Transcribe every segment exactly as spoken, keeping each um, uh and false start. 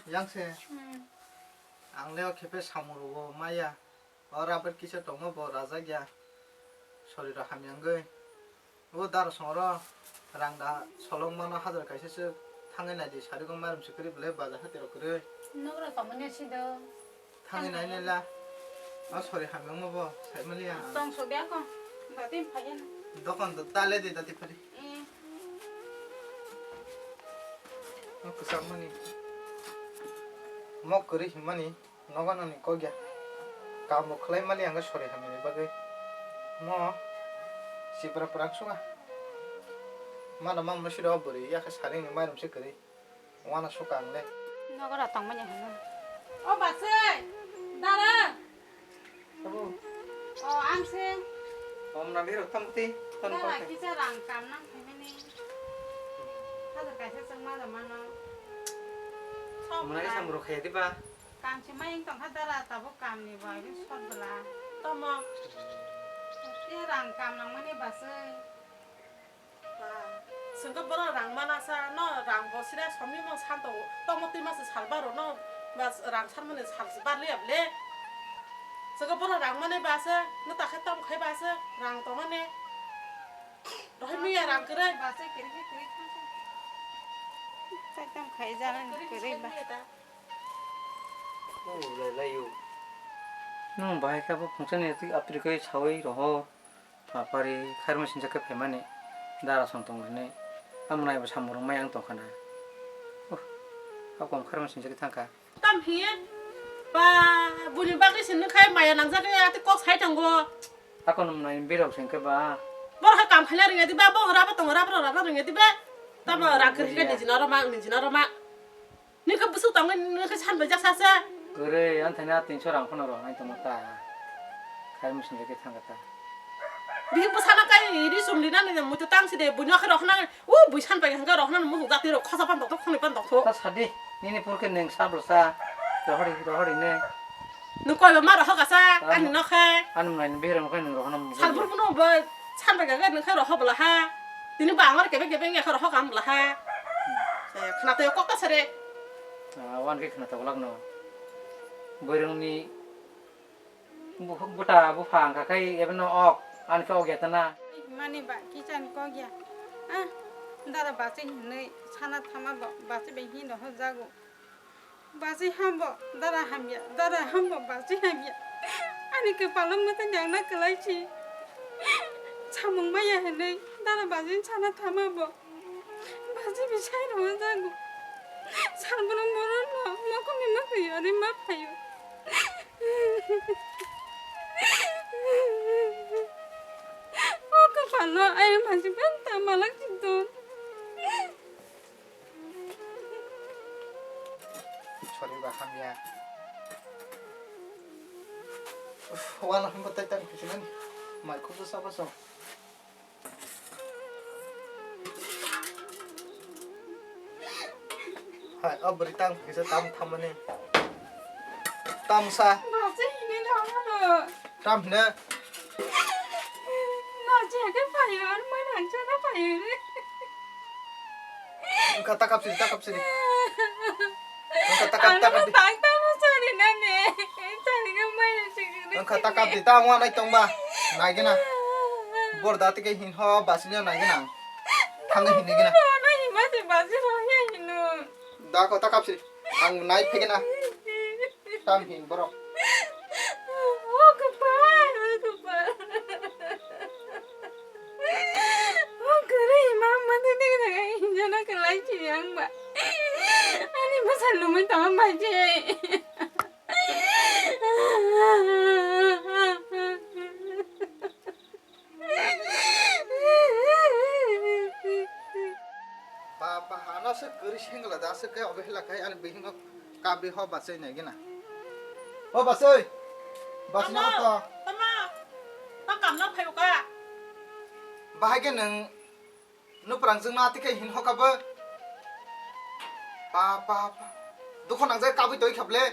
Yang se. Hmm. Ang le o khe pe samung rok bo maya. O rabar kisa tongma bo rajak ya. Sori rok hamya wngwi. O daro songro rang da solong mano hajar kaisa se thangwi nai di sari gong mairum se kwrwi belai bazar hati rok kwrwi. Nogra tongmani si do. Thangwi nai nai la. O sori hamya wngma bo sai mali ya. Tong so bia ko. Dati phaiya na. Dokan do tale di dati phari. Eh. O kwchak mani. Mok kwrwi himani. Nogo nani kok ya. Kaam bo khlai mali ang sori hamya ni bagwi. Mo sibra pwrang suka. Mana mam no siro bwrwi ya khe sari ni mairum se kwrwi. Wana suka ang le. Nogo ra tong manya hano. O basai. Dara. Abo. O ang se. Om na biro tam ti. Tan Dara pa. Kisa rang kam nang phaimani. Hajar kaisa chwng ma da mano. Mwnai samrok khe diba. Kam se mai wng tongkha dara, tabuk kam ni bai sot bwla. Tamo. Tei rang kam nangmani basai. Ba, chwngkhe bono rang mana sa, no rang bo sire somni mung san tongo. Tamo twi masa sal baro no, ba rang san mani sal bar liya ble. Chwngkhe bono rang mani ba se, no takhe tamo khai ba se, rang tongmani. Rohai miya rang kwrwi. Ba se kwrwi khe kwrwi thang khe. Chai tamo khai jana kwrwi ba. Nung bahai khe bo phungsa ni twi apri khe saui rohor. Papari khairma sinjak khe phaimani dara song tong lainai. Amo naibo samung rok mai ang tong khana. Uh, a kom khairma sinjak khe thang kha. Tam hiye ba buni bagwi sin khai maya nangjak khe ati kok sai tongo. Ako nung nai birok sing khe ba. Bor ha kam khaina ringa diba, bo raba tongo, raba raba ringa diba. Tamo rang khe nijina roma, nijina roma. Nini khe bwswk tangwi nini khe san bai jak sa se. Kwrwi, ang thani a tinso rang phano rw nai tongma ta. Khai muchung khe thang kha ta. Bihik bwsano kai ri chum rinani muitu tang si de, buino khe rw khnani, u bui san bai hwnkhe rw khnani muchung jati rw khosa pan tongthok, khwnwi pan tongthok. Ta sadi, nini pur khe nwng sab rw sa, rohori, rohori ne. Nwng koi ba ma rohok asa, ani nok khe. Ani mwnai ni bihirang khe nwng rohorna mungkha. Salbur bono bo san bai khe nwng khe rohok bwla ha. Tini ba angor kebe kebe wngya khe rohok ang bwla ha. Khna twi kok ta sere. Ah, wan khe khna ta bolak no. Boirong ni bu-, buta bupha ang kha khai ebe no ok, ani khe ok ya ta na. Mani ba kicha ni kok ya. Ah, dara bachwi hinwi sana thama bo, bachwi bai hin rohor jago. Bachwi hambo, dara hamya, dara hambo, bachwi hamya. Ani kwpalo mwtai nangna kwlai si. Samung maya hinwi, dara bachwi sana thama bo. Bachwi bisai rwna jago. Salbrum borok no, mokhorni mwkhwi yorwi ma phaio. O kwpalo, ayang bachwi banta malak si don. Sorry ba, hamya. Uff, wala hwnba tai tang khusinani. Mai khuk sa ba song. Hai, o bwrwi tang kisa tam thamani. Tam sa. Bachwi hinwi thangmano. Tam hino. Nachi hake payo, ar mai nangcha na payo re. Wngkha takap siri, takap siri. Wngkha takap, takap di. Tang tamo sari nani. Sari ka mai nangcha. Wngkha takap di, tamo anai tongba. Naigena. Bor da tike hin ho, basini naigena. Thangwi hin naigena. Nai hima se basi rohya hino. Da ko takap siri. Ang nai phegena. Tam hin borok. O kwpal, o kwpal. O kwrwi ma ma de de de hinjana kwlai chi ang ba. Ani bwsa lumui tama bai je. Ba, ba, ano se kwrwi sengla da, aswk khe obo hela khai ani bihikno kabwi ho bachai nai gina. O bachai, bachai na to. Tama, ta kamna phayo ka. Bahai khe nwng nuprang jwngno ati khe hin hoka bo. Ba, ba, ba. Dukho nangjak kabwi toi kha ble.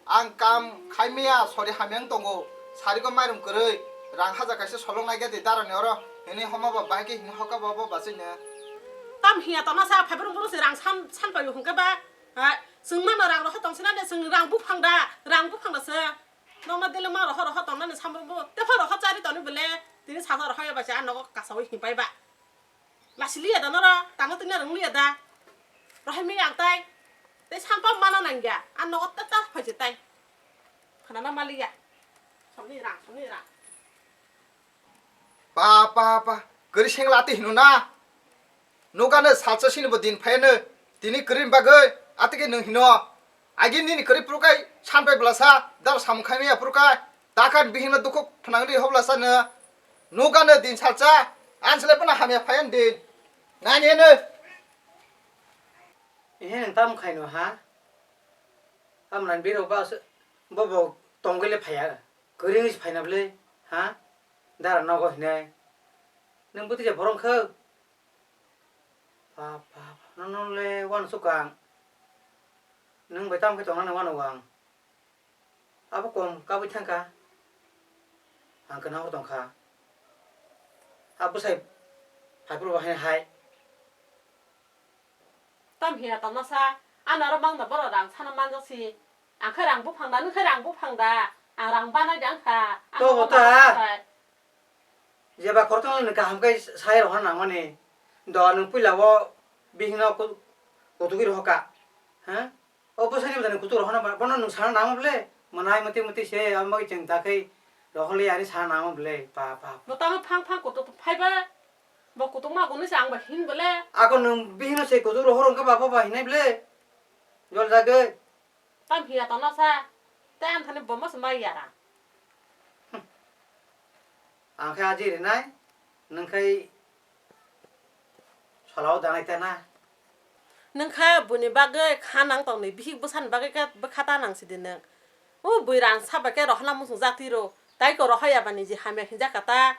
Ang kam khai maya, sori hamya wng tongo. Sarigo mairum kwrwi, rang hajar kaisa solong nai gati darani oro. Hini homa ba bahai khe hini hoka ba bo bachai no. Tam hiya tona sa phaibrung buru se rang san, san payo hwnkhe ba. Ha, Chwng mano rang rohor tong sinani, chwng rang buphang da, rang buphang da se. Nokno dele ma rohor rohor tongnani samrwngbo, tepha rohor chari toni bole, tini sasa rohor ya ba se, a nogo kasawi himpai ba. Lasi liya da noro, tango tini rang liya da. Rohor mi yang tai, tei sampa mana nangya, a nogo tata phai se tai. Khana na ma liya. Somni rang, somni rang. Pa, pa, pa, kwrwi seng lati hino na? Nokano salsa sini bo din phaiano, tini kwrwini bagwi atike nwng hino. Agi nini kwrwi phurukai sanpai blasa, dal samung khaimaya phurukai, takan bihino dukhu phnangri hoblasa no. Nokano din salsa, anslai phano hamya phaian din. Nani hino. Ehe nwng tamo khaino ha? Amran biro ba se, bo bo tongwile phaya, kwrwngwi se phaina bwle, ha? Dara nogo hinai. Nwng bwtwi ja borong khe? Bap, bap, nono le uansuk ang. Nwng bai tamo khe tongnani uanugo ang. Abo kom kabui thangkha. Ang kwna hor tongkha. A bwsai phaiphuru bo hai hai. Tam hiya tongna sa, ano oro mangda borok rang sana manjak si. Ang khe rang buphang da, nwng khe rang buphang da. Ang rang banai da wngkha. Ang To, to, to, ta. Jeba khoroknwi nwng kaham khe sai rohor nangmani. Do nwng puila o bihingno ku-, kutukwi rohorka. Ha? O bwsani bwtani kutuk rohorna ba-, bono nwng sana nangma bwle? Mwnai mwtwi mwtwi se, amo bagwi chwng ta khe rohorli ani sana nangma bwle? Pa, pa. Bo tamo phang phang kutuk phaiba. Bo kutuk ma gunwi se ang ba hin bwle? Ako nwng bihingno se kutuk rohor wngkha ba, bo ba hinai bwle? Jol jagwi. Tam hiya tongna sa, tei ang thani bomo se mai yara. Ang khe aji rinai, nwng khai solao danai ta na. Nwng kha buini bagwi kha nang tongni, bihik bwsani bagwi khe bwkha ta nang sidi nwng. O bui rang saba khe rohorna muchung jatwi rw, tai ko rohor ya ba niji hamya hinjak kha ta.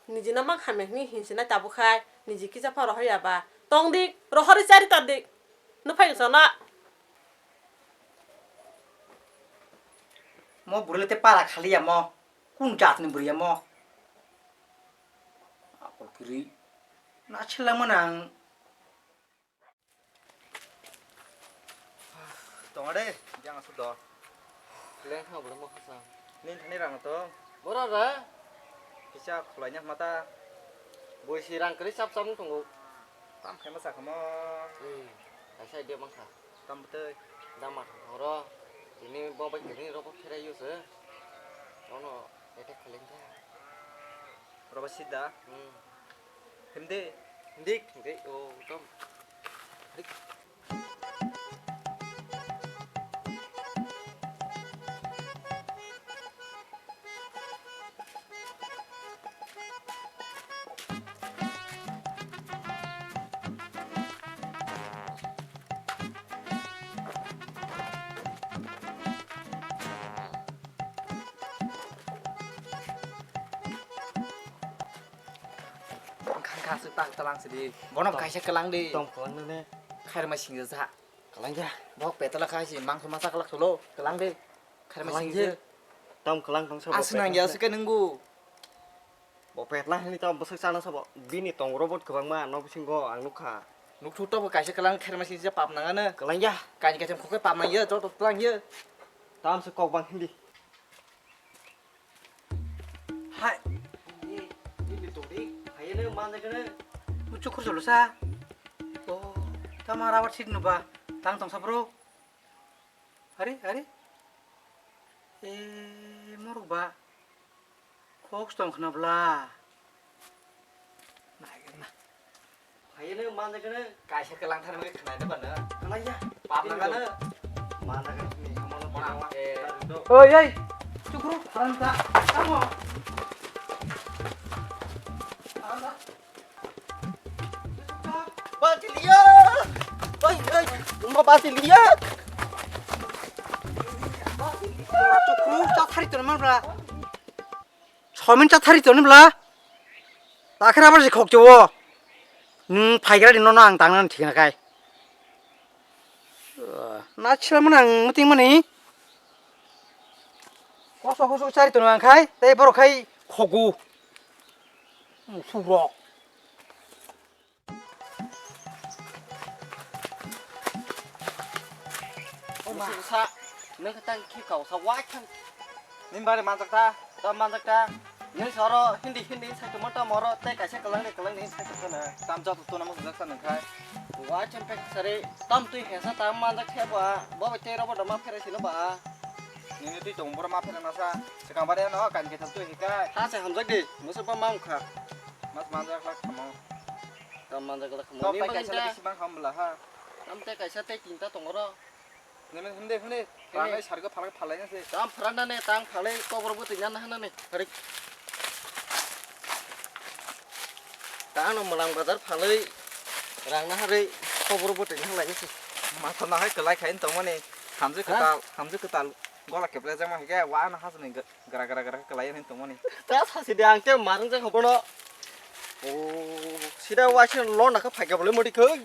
Niji no mang hamya hwnwi hinsinai tabuk khai, niji kisa phano rohor ya ba. Tong dik, rohorwi chari tor dik. Nuphai wngsa no. Mo bwrwi le te para khali ya mo. Kun jat ni bwrwi ya mo. Akol kwrwi. Na chila mo nang. Tongo de, jang asuk do. Leng thang bwrwi mo khasa. Nin thani rang to. Bora ra. Kisa khulai nya mata. Boi si rang kwrwi chap chap wng tongo. Tam khai ma sa khamo. Hmm. Kaisa idea mang kha. Tam bwtwi. Dama thang ro. Ini bo bai kini ro ko pherai yo se. Ono attack khaleng kha. Ro ba sida. Hmm. Hindi. Hindi. Hindi. Oh, tam. Wngkha, wngkha, aswk tak tlang sidi. Bono kaisa kwlang di. Tong kwlang nene. Khairma singja sa. Kwlang ja. Bok petala khai si mangso masa kwlak solo. Kwlang di. Khairma singja. Tam kwlang tong sabo. Aswk nang ya aswk nunggu. Bo petla hini tam bwswk chana sabo. Bini tong robot kwbangma no bisingo ang nukha. Nukthuk to bo kaisa kwlang khairma singja pap nangano. Kwlang ja. Kaini kaisa khokhe pap nang ya joto tlang ya. Tam se kok bang hindi. Hai. Ni, ni bituk di. Hai ne man de kene. Muchuk khur solo sa. Oh, tama rawat sit no ba. Tang tong sa bro. Hari, hari. Eh, morok ba. Khok stong khna bla. Nai na. Hai ne man de kene. Kaisa kwlang thar mai khna de bana. Kwlang ya. Pap na kana. Man de kene ni hamono pona. Eh. Oi, oi. Chukru, haram ta. Tamo. Haram ta. Bati liya. Oi, oi. Mo bati liya. Chukru, cha thari ton man bla. Somin cha thari ton bla. Takhir abar si khok chewo. Nung phaigra di nono ang tangna thik na kai. Na chila mana ang muting mani. Koso koso chari ton ang khai. Tei borok khai khogu. Surok. Sa, nang khe tang khi kau sa wai thang. Nin bare manjak ta, ta manjak ta. Nin soro hindi hindi sai tongma ta moro tei kaisa kwlangni kwlangni sai tongma na. Tam joto tuna mo jak ta nang khai. Wai thang pek sari tam twi he sa ta manjak the ba. Bo bai tei robo da ma phere sino ba. Nini twi tong boro ma phere na sa. Swkang bare no kan khe tang twi he kai. Ha se hamjak di. Mo se ba ma wng kha. Mas manjak lak khamo. Tam manjak lak khamo. To Ni pai ba kaisa kinta. Bisi bang ham bla ha. Tam tei kaisa tei tinta tong oro. Nini hwnde hwnde. Hwnde. Ranai sargo phalak phalai na se. Tam phrana ne tang phalai kobor bo twi nana hana ne. Hari. Tang no Malang bazar phalai rang na hari kobor bo twi nana lai se. Matha na hai kwlai khai tongmani. Hamje Ha? Kwtal, hamje kwtal. Gola keple jama hige wa na hasni. Gra gra gra kwlai hin tongmani. Ta sasi de ang te marung jak hobono. O sida waisa lona kha phaika bole modi khoi.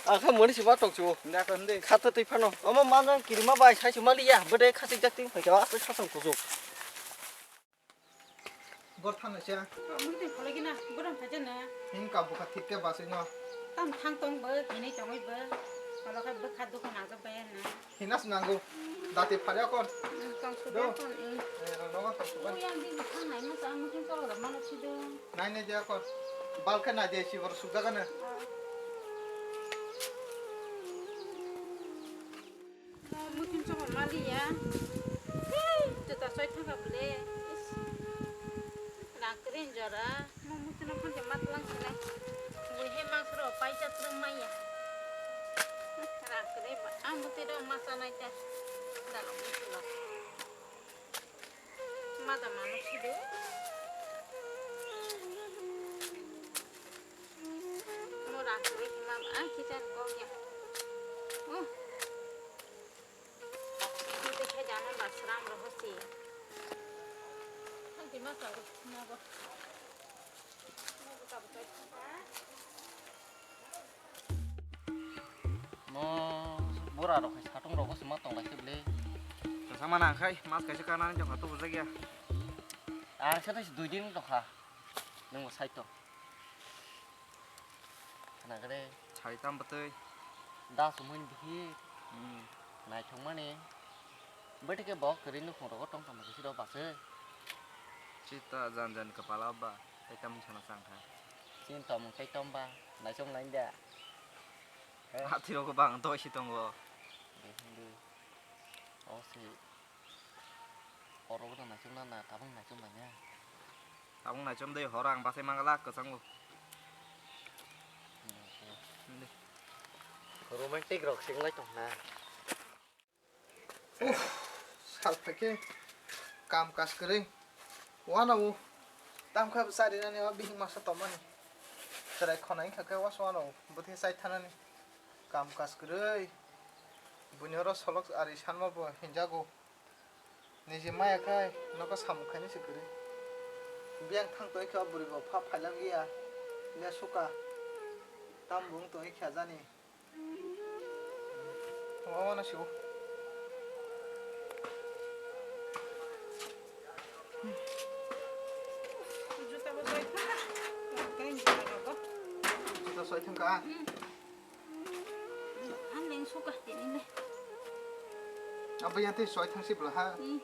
Ang kha moni siba tong chu. Nda ko hinde. Khata twi phano. Omo manjang kirima bai sai chu mali ya. Bode khasik jak ting phaika asai khasang kujuk. Bor thang se. Mui twi phalai gina. Boram phaja na. Hin ka bukha thik ke basai no. Tam thang tong bo, hinai tongoi bo. Alo kha bukha dukha nang jak bai na. Hinas nango. Dati phalya kon. Tong Do. Suda kon. Eh, ang nogo tong suda. Yang di thang nai ma sa ang mukhin cholo da mano chido. Nai nai dia kon. Balkhe nai dia si bor sugda kana. Mukhin cholo mali ya. Juta soi thang ka bole. Is. Rang kren jora. Mo muchuna phone ke matlang sile. Bui he mangsro paisa tlung maya. Rakre ba, ang muti do masa nai ta. Dalo muti lo. Mada manu sido. Mo rakre ma, ang kichar ko ya. Oh. Muti khe jana ba sram roho si. Ang di masa mo go. Mo bura rok hai satung rogo se ma tong lai se bwle. Kasa mana khai mas kaisa kana jong hatu bujak ya. Ang se dui din rok ha. Nung bo sai to. Khna gre. Sai tam bwtwi. Da sumui bihi. Hmm. Naithok mani. Bwtwi khe bo kwrwi nukhung rogo tong tong khe siro base. Chita jan jan kwpala ba. Tei tamo sana chang kha. Chini tomung tei tomba, naichom nai da. He? Athiro ko bang doi si tongo. De hindu. O si. Oro bo naichom na na, tabung naichom nai na. Tabung naichom dei hor ang basai mangala kwchango. Hmm, hmm. Hindi. Romantic rok sing lai tong na. Uff, sal phaikhe kam kaj kwrwi. Wanao tamkha bwsa rinani o bihik masa tongmani. Chwrai khonai wngkha khe waso wanao bwthe chai thanani. Kam kaj kwrwi. Buini oro solok ari sanma bo hinjago. Niji maya khai nogo samung khainai se kwrwi. Biyang thang tongwi khe o bwrwi bo pha phailang ya. Le suka. Tam bo wng tongwi khe jani. Omo no sigo. Juta bo soi thangka. Kaya ni juta rogo. Juta soi thangka? Hmm. Ang leng suka tini le. Abo yang tei soi thang si bwla ha. Hmm.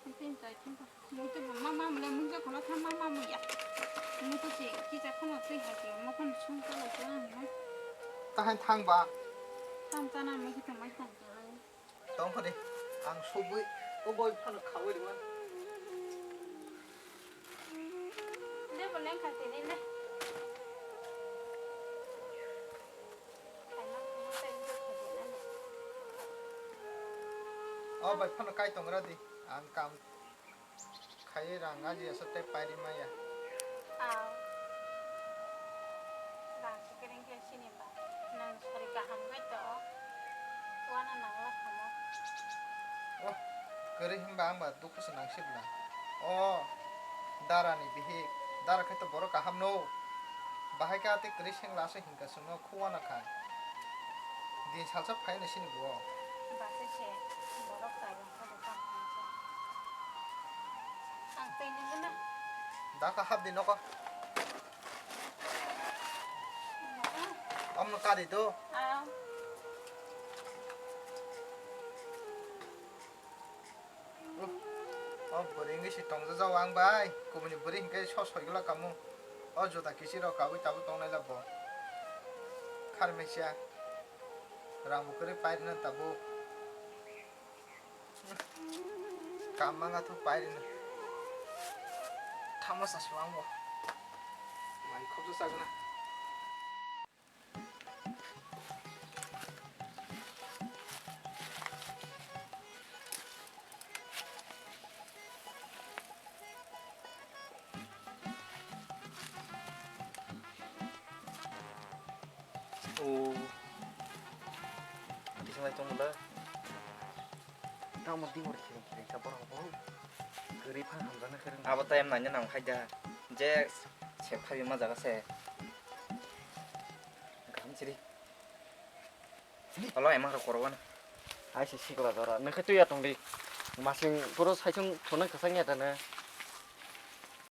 Ang tei soi thangka. Muitu bo ma ma mle mungsa khona tha ma ma muya. Muitu si kisa khona twi hai si mo khon sung kala si ang na. Ta han thang ba. Tam ta na muitu mai thang ta. Tong kho de. Ang subui o boi phano khawi rwan. De bo leng kha tini le. Khaina khona tei de kha tini le. O bai phano kai tong ra di. Ang kam Khai rang aji asa tei pairi maya. Aw. Rang se kereng khe sini ba. Nang sari kaham bai to. Wana nang la khamo. Oh, kwrwi himba ang ba dukhu se nang sibla. Oh, dara ni bihik. Dara khai to borok kaham no. Bahai kha tei kwrwi seng la se hingka songno. Khuana kha. Din salsa phaino sini bo. Base se borok chai rok kha bo tang kha se. Ang tei nini na. Da kha hap di noko. Noko. Amno kari do. Ah. Bwrwi wngwi se tongjajago ang bai, kubuni bwrwi hinkhe so soigwlak kamu. O juda kichirok kabui tabuk tongnai labo. Kharmai siya. Rangbo kwrwi pairwna tabuk. Kam manga thuk pairwna. Thangma sa suang bo. Mai khobjo sagwna. O. Bisingo tongmula. Tamo di hor khireng khireng sa borok bo. Kwrwi phang hamjaknai khireng. Abo time nanya nang khai da. Je se phabi ma jaga se. Gam chiri. Alo emang rok korwana. Ai se sikla dora. Nang khai tuya tong di. Masing puro saisung thonang khasang ya dana.